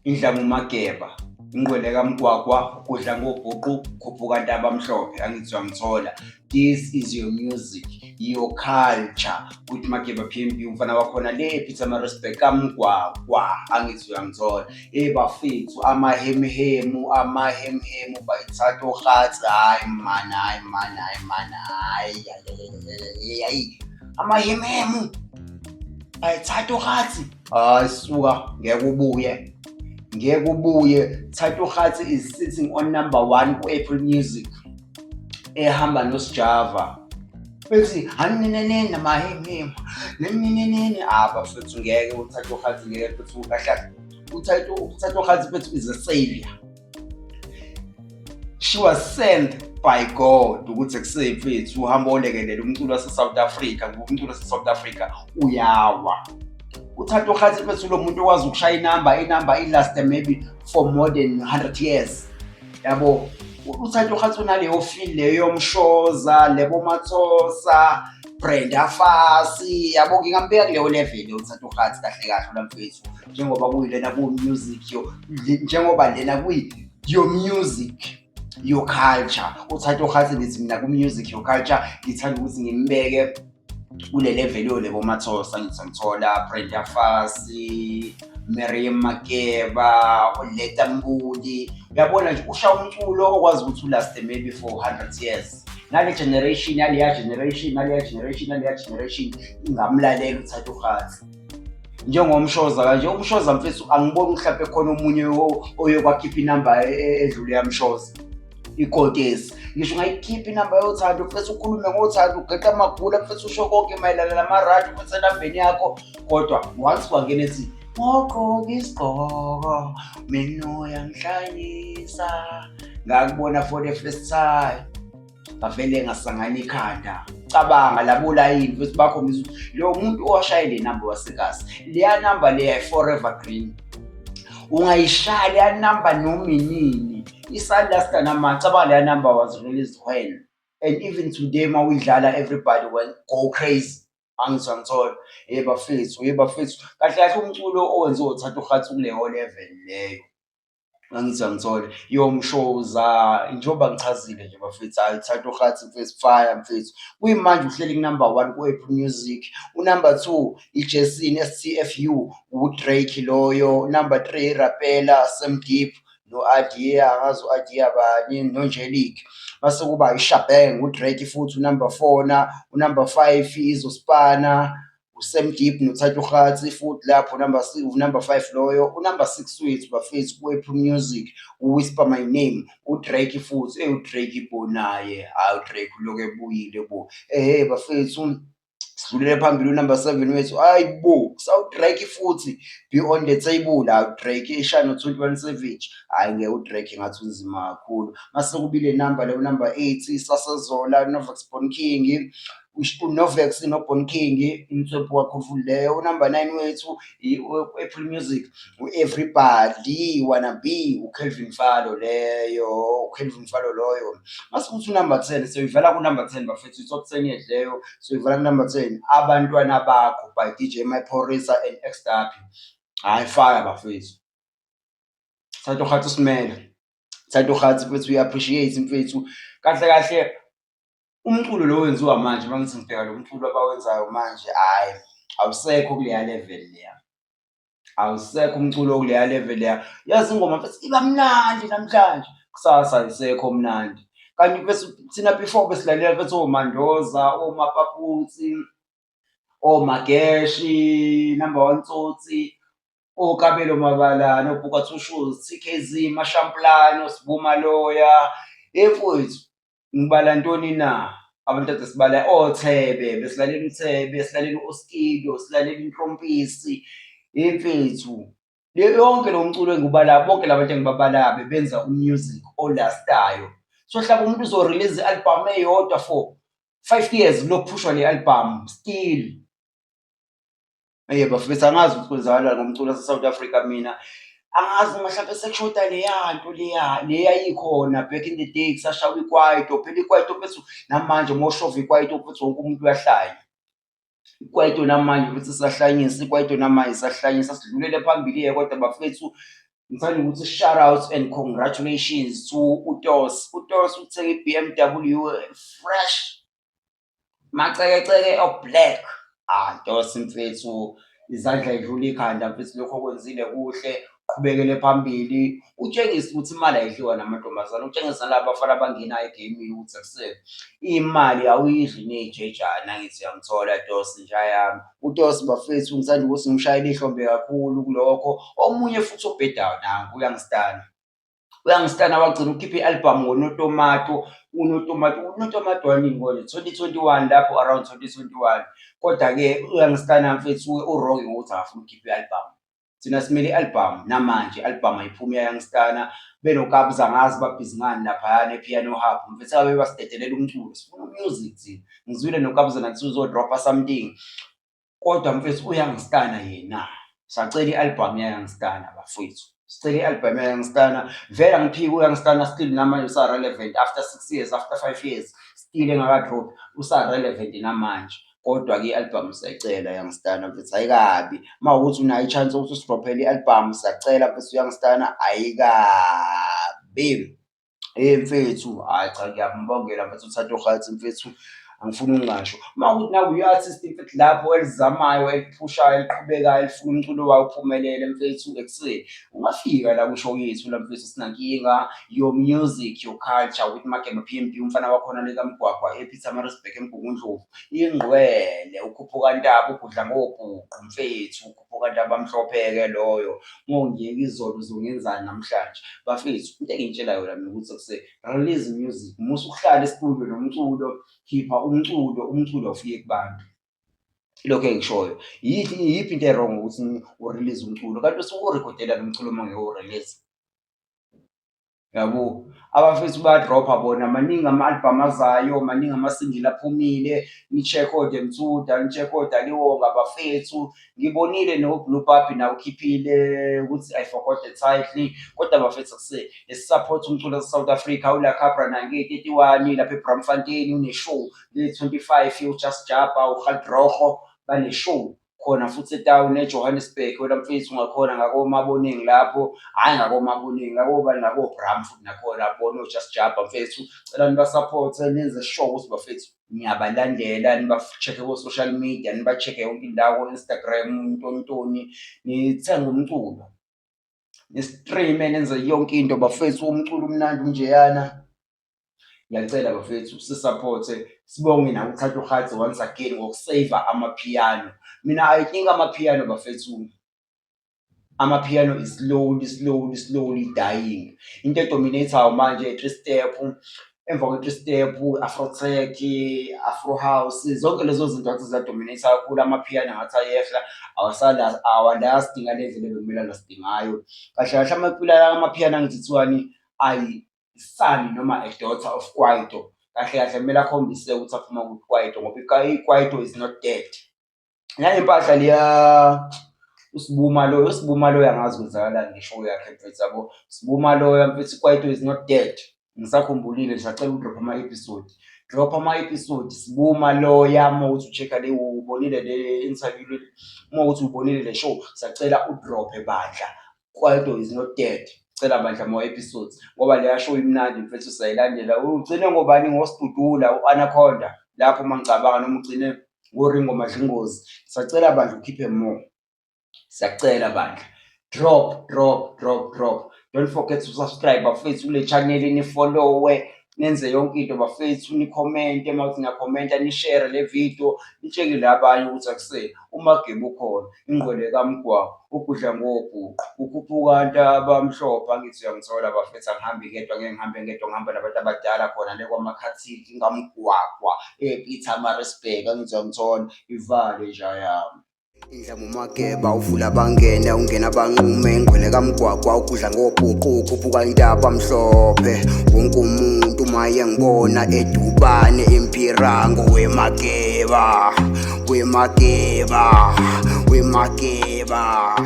Indlamu Mageba, Inqwele kaMgwagwa, Kudla ngobhuqu, Khuphuka Ntaba Mhlophe, angithi uyangithola. This is your music, your culture. With Mageba PMB, umfana wakhona le Pietermaritzburg kaMgwagwa, angithi uyangithola. Hey bafethu, amahemuhemu, amahemuhemu by Thatohatsi, hayi man, hayi man, hayi man, hayi, hayi, hayi. Amahemuhemu by Thatohatsi. Hayi suka, ngeke ubuye. Ngeke ubuye. Thatohatsi is sitting on number 1 ku-Apple Music. Ehamba noSjava. Bethi haninenene namahemuhemu. Neninenene ah bafethu ngeke uThatohatsi ngeke futhi kahle. UThatohatsi mfethu is a savior. She was sent by God ukuthi kusefethu uhamba olekelela umculo wase-South Africa ngoba umculo wase-South Africa uyawa. UThatohatsi mfethu lo muntu okwazi ukushaya inamba, inamba ilast maybe for more than 100 years. Yabo, uThatohatsi unaleyo feel leyo yomshoza, Lebo Mathosa, Brenda Fassie, yabo ngingambeka kuleyo level uThatohatsi kahle kahle la mfethu. Njengoba kuyilena ku-music yo, njengoba lena kuyi your music your culture. UThatohatsi ngithi mina ku-music your culture ngithanda ukuthi ngimbeke kule level yoLebo Mathosa, ngithi ngithola Brenda Fassie, Miriam Makeba, uLetta Mbulu. Uyabona nje ushaya umculo okwazi ukuthi ulaste maybe for 100 years. Nale generation, naleya generation, naleya generation, naleya generation ingamlalela uThatohatsi. Njengomshoza kanje, umshoza mfethu angiboni mhlawumbe khona omunye oyokwakhipha inamba edlule yamshoza. Ikotesi. Ngisho ungayikhipha inamba yothando mfethu ukhulume ngothando ugeqa amagula mfethu usho konke mayelana namarandi mfethu enambeni yakho kodwa once kwangena ethi ngogqoka isigqoko mina uyangihlanyisa ngakubona for the first time ngavele ngasangana ikhanda. Cabanga labo layini futhi bakhombisa ukuthi lo muntu owashaya le namba wasekasi, leya namba leya forever green, ungayishaya leya namba noma inini isalasta nama. Cabanga leya namba was released when, and even today uma uyidlala everybody will go crazy. Angithi angithola, hey bafethu, hey bafethu, kahle kahle umculo owenziwe uThatohatsi kuleyo level leyo. Angithi angithola yomshoza njengoba ngichazile nje bafethu, hhayi Thatohatsi mfethu, fire mfethu. Kuyimanje uhleli ku-number 1 ku-Apple Music, u-number 2 iJason STFU, uDrake loyo, number 3 iRapela Sam Deep no-Adia, angazi u-Adia bani noNjelic. Mase kuba iShabang uDrake futhi u-number 4 na, u-number 5 Izospana, uSam Deep noThatohatsi futhi lapho number 6, number 5 loyo, u-number 6 wethu bafethu ku-Apple Music, uWhisper My Name, uDrake futhi, eh uDrake bo naye, hhayi uDrake ulokhu ebuyile bo. Ehhe bafethu sidlulele phambili u-number 7 wethu, hayi bo, sawu-Drake futhi, Be On The Table, hhayi uDrake eshaya no-21 Savage, hhayi ngeke uDrake ngathi unzima kakhulu. Mase kubile number leyo number 8 Isasezola, Novex Born King, uNovex noBorn King, imthwephu kakhulu leyo. U-number 9 wethu i-Apple Music, u-Everybody Wanna Be, uKelvin Falo leyo, uKelvin Falo loyo. Mase kuthi u-number 10, siyoyivala ku-number 10 bafethu, i-top 10 yethu leyo, siyoyivala ku-number 10, Abantwana Bakho by DJ Maphorisa and X-Dappy. Hhayi fire bafethu. Thatohatsi usimele. Thatohatsi mfethu uya-appreciate mfethu. Kahle kahle umculo lo owenziwa manje uma ngithi ngibheka lo mculo abawenzayo manje, hhayi awusekho kuleya level leya. Awusekho umculo okuleya level leya. Yazi ingoma mfethu iba mnandi namhlanje, kusasa ayisekho mnandi. Kanti mfethu thina before besilalela mfethu oMandoza, oMapaputsi, oMageshi, Number One Tsotsi, oKabelo Mabalane, oBooker Two Shoes, TKZ, Mashamplane, oSbu Maloya. Hey mfowethu, ngibala ntoni na? Abantu ade sibala oThebe, besilalela uThebe, silalela u-Oskido, silalela iNtrompisi. Hey mfethu, yonke lo mculo engiwubalayo, bonke la bantu engibabalayo bebenza u-music olastayo. So mhlawumbe umuntu uzo-release i-album eyodwa for 5 years kulokhu kuphushwa le album still. Eh bafethu angazi ukuthi kwenzakalani ngomculo wase-South Africa mina. Angazi noma hlampe sekushoda leya nto leya, le eyayikhona back in the day kusashawa ikwaito, phela ikwaito mfethu namanje uma ushova ikwaito mfethu wonke umuntu uyahlanya. Ikwaito namanje futhi isahlanyisa, ikwaito namanje isahlanyisa, sidlulele phambili-ke kodwa bafethu. Ngithanda ukuthi shout out and congratulations to uTos. UTos uthenge i-BMW fresh macekeceke o-black. Ah, Tos mfethu, izandla yidlula ikhanda mfethu, lokho okwenzile kuhle, qhubekele phambili, utshengise ukuthi imali ayidliwa namantombazane, utshengise nalaba bafana abangenayo egamini ukuthi akusele imali awuyidli ney'jejana. Angithi uyangithola Tos, nja yami. UTos bafethu, ngithanda ukuthi ngimshayele ihlombe kakhulu kulokho. Omunye futhi obhedayo nangu uyangistana, uyangistana wagcina ukukhipha i-album ngoNotomato. UNotomato, uNotomato wanini konje? 2021 lapho, around 2021. Kodwa-ke uyangistana mfethu, u-wrong ngokuthi akafuni ukukhipha i-album. Thina simele i-album namanje, i-album ayiphumi yaYangstana benoKabza, angazi babhizi ngani laphayana e-Piano Hub mfethu, abe basidedelela umculo, sifuna u-music thina. Ngizwile noKabza nathi uzodropha something, kodwa mfethu uYangstana yena sacela i-album yaYangstana bafethu, sicela i-album yaYangstana. Vele angiphiki, uYangstana still namanje usa-relevant after 6 years, after 5 years, still engakadrophi, usa-relevant namanje. Kodwa-ke i-album siyayicela Youngstana mfethu, ayikabi. Uma kuwukuthi unayo i-chance yokuthi usidrophele i-album, siyacela mfethu, Youngstana, ayikabi. Hey mfethu, hhayi cha, ngiyambongela mfethu uThatohatsi mfethu, angifuni ukungasho. Uma kuwukuthi nawe uyi-artist mfethu lapho elizamayo, eliphushayo, eliqhubekayo, elifuna umculo wayo uphumelele mfethu, ekuseni ungafika la kwi-show yethu la mfethu, sinankinga. Your music, your culture with Mageba PMB, umfana wakhona le kaMgwagwa ePietermaritzburg eMgungundlovu. Ingqwele ukhuphuka ntaba ugudla ngobhuqu mfethu, ukhuphuka ntaba mhlophe-ke loyo. Uma ungiyeka izolo uzongenzani namhlanje? Bafethu, into engiyitshela yona mina ukuthi kuse release music, musa ukuhlala e-studio nomculo, khipha umculo, umculo awufike kubantu. Ilokho engikushoyo. Yiphi into e-wrong ukuthi u-release umculo? Kanti usuke urekhodela lo mculo uma ngeke uwu-release? Yabo, abafethu bayadropha bona, maningi ama-album azayo, maningi ama-single aphumile, ni-check o-Demthuda, ni-check oDaliwonga bafethu. Ngibonile no-Blue Puppy nawe ukhiphile ukuthi I forgot the title, kodwa bafethu akuse support umculo wase-South Africa. ULa Capra naye ngeyi-31 lapha eBraamfontein une-show, ngeyi-25 uJust Jabba, uRhaldrogo bane-show khona futhi etawuni eJohannesburg. Wena mfethu ungakhona ngakoMaboneng lapho, hhayi ngakoMaboneng, ngakobani, ngako-Braam futhi nakhona bona o-Just Jabba mfethu. Cela niba-support-e, nenze sure ukuthi bafethu niyabalandela, niba-check-e ko-social media, niba-check-e yonke indawo ko-Instagram, ntoni ntoni, nithenge umculo, ni-stream-e, nenze yonke into bafethu, umculo umnandi unjeyana. Ngiyacela bafethu si-support-e, sibonge nakuThatohatsi once again ngoku-save-a amapiano. Mina I think amapiano bafethu, amapiano is slowly, slowly, slowly dying. Into e-dominate-ayo manje three step, emva kwe-three step, afro tech, afro house, zonke lezo zinto ngathi ziya-dominate kakhulu. Amapiano ngathi ayehla, awa-last-i ngale ndlela ebekumele a-last-e ngayo. Kahle kahle amapiano angithi kuthiwani ayi-son noma a daughter of kwaito. Kahle kahle kumele akhombise ukuthi aphuma ku-kwaito ngoba i-kwaito is not dead. Nale mpahla leya uSibu Maloya, uSibu Maloya angazi kwenzakalani nge-show yakhe mfethu yabo. Sibu Maloya mfethu, kwaito is not dead. Ngisakhumbulile, ngisacela u-drop-e ama-episode. Drop ama-episode Sibu Maloya, uma kuwukuthi u-check-a le, ubonile le interview le, uma kuwukuthi ubonile le show, siyacela u-drop-e bandla. Kwaito is not dead. Cela bandla more episodes ngoba leya show imnandi mfethu, siyayilandela. Ugcine ngobani? NgoSidudula, u-Anaconda lapho uma ngicabanga, noma ugcine ngoRingo Madlingozi. Siyacela bandla ukhiphe more. Siyacela bandla. Drop, drop, drop, drop. Don't forget to subscribe bafethu kule channel, ni-follow-e, nenze yonke into bafethu, ni-comment-e uma kuthi niya-comment-a, ni-share le video, nitshele abanye ukuthi akuse uMageba ukhona, ingqwele kaMgwaqo, ugudla ngobhuqu, ukhuphuka ntaba mhlophe. Angithi uyangithola bafethu, angihambi ngedwa, ngeke ngihambe ngedwa, ngihamba nabantu abadala khona le kwaMakhathini kaMgwagwa ePietermaritzburg. Angithi uyangithola, ivale nja yami. Indlamu Mageba uvula bangene, ungena banqume, ingqwele kaMgwagwa, ugudla ngobhuqu, ukhuphuka intaba mhlophe. Wonke umuntu uma engibona edubane impirango, weMageba, weMageba, weMageba.